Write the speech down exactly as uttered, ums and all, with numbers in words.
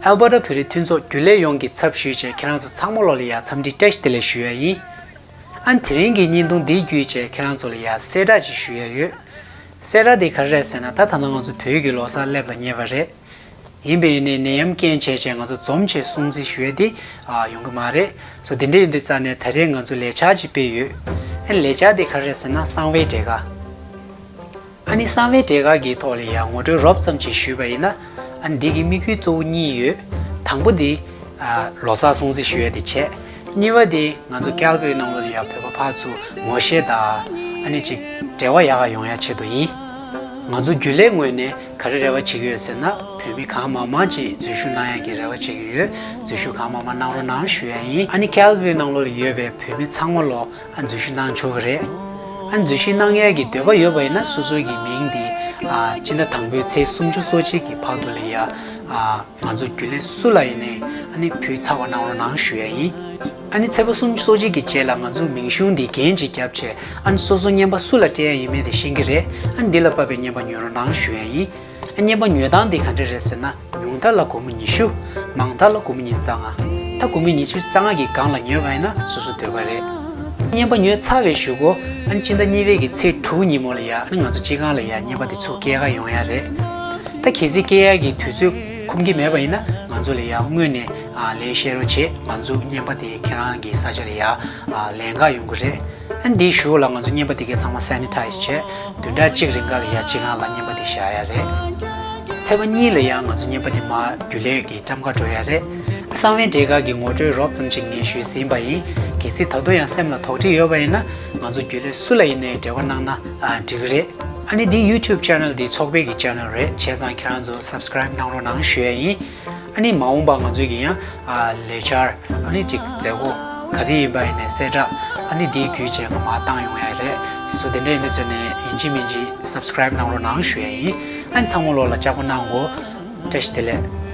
ཨལ་བྷར་ཊ་བོད་རིགས་མཐུན་ཚོགས་རྒྱུན་ལས་ཡོངས་ཀྱི་ཚབ་ཞུས་བྱས་ཁྱེད་རང་ཚོ་ཚང་མ་ལོ་ལ་ཡ་འཚམས་འདྲི་བཀྲ་ཤིས་བདེ་ལེགས་ཞུ་ཡ་ཡིན། ཨ་ནི་དེ་རིང་གི་བརྙན་ཐུང་འདི་བརྒྱུད་བྱས་ཁྱེད་རང་ཚོ་ལ་ཡ་གསལ་བསྒྲགས་ཅིག་ཞུ་ཡ་ཡོད། གསལ་བསྒྲགས་འདི་ག་རེ་རེད་ཟེར་ན། ད་ད་ལྟ་ང་ཚོ་བོད་ཀྱི་ལོ་གསར་སླེབས་ལ་ཉེ་བ་རེད། ཡིན་པས་ནས་ནད་ཡམས་རྐྱེན་བྱས་བྱས་ང་ཚོ་འཛོམས་བྱས་སྲུང་བརྩི་ཞུ་ཡ་འདི་ཨ་ཡོང་གི་མ་རེད། སོ་དེ་འདྲ་ཡིན་དུས་ཙང་ནས་ད་རེས་ང་ཚོ་ལས་འཆར་ཅིག་སྤེལ་ཡོད། ཨ་ནི་ལས་འཆར་འདི་ག་རེ་རེད་ཟེར་ན་གསང་བའི་འབྲས་དཀར། ཨ་ནི་གསང་བའི་འབྲས་དཀར་གྱི་ཐོག་ལ་ཡང་ངོ་སྤྲོད་རོབ་ཙམ་ཅིག་ཞུས་པ་ཡིན་ན། ཨ་ནི་འདི་གི་དམིགས་ཡུལ་གཙོ་བོ་གཉིས་ཡོད། དང་པོ་འདི་ཨ་ལོ་གསར་སྲུང་བརྩི་ཞུ་ཡ་དེ་བྱས། གཉིས་པ་འདི་ང་ཚོ་ཀལ་གྷ་རི་ནང་ལོགས་ལ་ཡང་བོད་པ་ཕར་ཚུར་ངོ་ཤེས་དང་ཨ་ནི་ཅིག་འབྲེལ་བ་ཡག་ག་ཡོང་ཡ་ཆེད་དུ་ཡིན། ང་ཚོ་རྒྱུན་ལས་ངོས་ནས་ག་རེ་རེ་བ་བྱེད་ཀྱི་ཡོད་ཟེར་ན། བོད་མི་གང་མང་མང་ཅིག་འཛུལ་ཞུགས་གནང་ཡ་གི་རེ་བ་བྱེད་ཀྱི་ཡོད། འཛུལ་ཞུགས་གང་མང་མང་གནང་རོགས་གནང་ཞུ་ཡ་ཡིན། ཨ་ནི་ཀལ་གྷ་རི་ནང་ལོགས་ལ་ཡོད་པའི་བོད་མི་ཚང་མ་ལོ། ཨ་འཛུལ་ཞུགས་གནང་ཆོག་གི་རེད། ཨ་འཛུལ་ཞུགས་གནང་ཡས་ཀྱི་འདོད་པ་ཡོད་པ་ཡིན་ན་སོ་སོ་གི་མིང་འདི་ཨ་སྤྱི་ཟླ་དང་པོའི་ཚེས་སུམ་ཅུ་སོ་གཅིག་གི་བར་དུ་ལ་ཡ་ཨ་ང་ཚོ་རྒྱུན་ལས་སུ་ལ་ཡིན་ནའི་ཨ་ནི་ཕུལ་ཚར་བ་གནང་རོགས་གནང་ཞུ་ཡ་ཡིན། ཨ་ནི་ཚེས་པ་སུམ་ཅུ་སོ་གཅིག་གི་རྗེས་ལ་ང་ཚོ་མིང་གཞུང་འདི་རྒྱན་ཅིག་བརྒྱབ་བྱས་ཨ་ནི་སོ་སོ་རྔན་པ་སུ་ལ་སྤྲད་ཡ་ཡིན་མིན་དེ་ཤེས་ཀྱི་རེད། ཨ་ནི་འདི་ལ་བབས་པའི་རྔན་པ་ཉོ་རོགས་གནང་ཞུ་ཡ་ཡིན། རྔན་པ་ཉོ་སྟངས་འདི་ག་འདྲ་རེད་ཟེར་ན། ཉུང་མཐའ་ལ་སྒོར་མོ་ཉི་ཤུ། མང་མཐའ་ལ་སྒོར་མོ་ཉི་ཤུ་རྩ་ལྔ། ད་སྒོར་མོ་ཉི་ཤུ་རྩ་ལྔ་གི་སྒང་ལ་ཉོས་པ་ཡིན་ན་སོ་སོ་འདོད་པ་རེད། རྔན་པ་ཉོས་ཚར་བའི་གཞུག་གུ་ཨ་ནི་སྤྱི་ཟླ་གཉིས་པའི་གི་ཚེས་དྲུག་ཉིན་མོ་ལ་ཡ་ཨ་ནི་ང་ཚོ་སྤྱི་ཁང་ལ་ཡ་རྔན་པ་འདི་ཚུར་སྐྱེལ་ག་ཡོང་ཡ་རེད། ད་གལ་སྲིད་སྐྱེལ་ཡ་གི་དུས་ཚོད་ཁོམ་གྱི་མེད་པ་ཡིན་ན་ང་ཚོ་ལ་ཡ་སྔོན་ནས་ཨ་ལན་བཤད་རོགས་བྱེད། ང་ཚོ་རྔན་པ་དེ་ཁྱེད་རང་གི་ས་ཆ་ལ་ཡ་ཨ་ལེན་ག་ཡོང་གི་རེད། ཨ་ནི་འདིའི་གཞུག་ལ་ང་ཚོ་རྔན་པ་དེ་གའི་ཚང་མ་སེ་ནི་ཊའི་ཛི་བྱས། བདུན་ཕྲག་གཅིག་རིང་ག་ལ་ཡ་སྤྱི་ཁང་ལ་རྔན་པ་དེ་བཞག་ཡ་རེད། ཚེས་པ་གཉིས་ལ་ཡ་ང་ཚོ་རྔན་པ་དེ་མར་རྒྱུན་ལས་ཀྱི་ཊམ་ཁ་འགྲོ་ཡ་རེད། གསང་བའི་འབྲས་དཀར་གྱི་ངོ་སྤྲོད་རོབ་ཙམ་ཅིག་ངས་ཞུས་ཟིན་པ་ཡིན། གལ་སྲིད་ད་དུང་ཡང་སེམས་ལ་དོགས་འདྲི་ཡོད་པ་ཡིན་ན་ང་ཚོ་རྒྱུན་ལས་སུ་ལ་ཡིན་ནའི་འབྲེལ་བ་གནང་ན་ཨ་འགྲིག་གི་རེད། ཨ་ནི་འདི་ཡུ་ཊུབ་ཅེ་ནལ་འདི་ཚོགས་པའི་གི་ཅེ་ནལ་རེད། བྱས་ཙང་ཁྱེད་རང་ཚོ་སབ་སི་ཀ་རའིབ་གནང་རོགས་གནང་ཞུ་ཡ་ཡིན། ཨ་ནི་མ་འོངས་པ་ང་ཚོས་ཀྱི་ཡང་ཨ་ལས་འཆར་ཨ་ནི་ཅིག་མཛད་སྒོ་ག་རེ་ཡིན་པ་ཡིན་ནའི་གསལ་བསྒྲགས་ཨ་ནི་འདིའི་བརྒྱུད་བྱས་ང་མར་བཏང་ཡོང་ཡ་རེད། སོ་དེ་འདྲ་ཡིན་དུས་ཚོད་ནས་ཡིན་གཅིག་མིན་གཅིག་སབ་སི་ཀ་རའིབ་གནང་རོགས་གནང་ཞུ་ཡ་ཡིན། ཨ་ནི་ཚང་མ་ལོ་ལ་ལྕགས་པོ་གནང་གོ། བཀྲ་ཤིས་བདེ་ལེགས།